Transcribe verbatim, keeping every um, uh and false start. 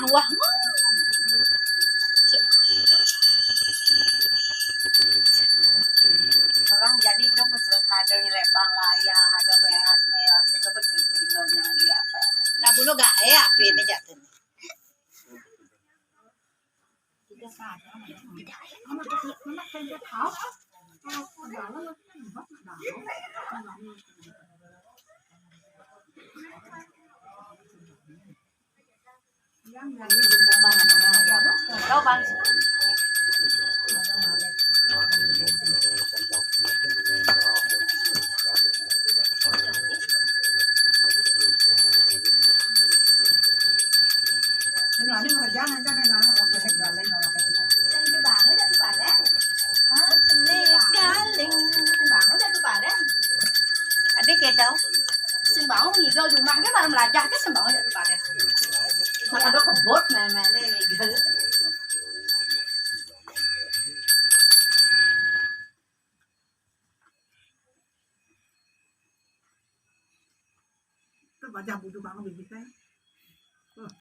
Wah, orang jadi dong cerita ada lepang layar, ada beas, beas, itu cerita-ceritanya dia apa. Nah, bunuh gak ya, apa ini jatuh? Yang nyanyi juga Bang, namanya ya, Bang. Tahu, Bang? Ini, ini ngerjain aja, Bang, ah. Waktu saya galau, kalau kata kita. Yang itu banget, jatuh pada. Hah? Nih, galing. Sing bangun jatuh pada. Ada kita. Sing bangun ngigau di rumah, dia baru melajah, dia sing bangun jatuh pada. Maka ada kebot, meme, nih, ngigau. Itu wajah budu banget bibitnya. Tuh.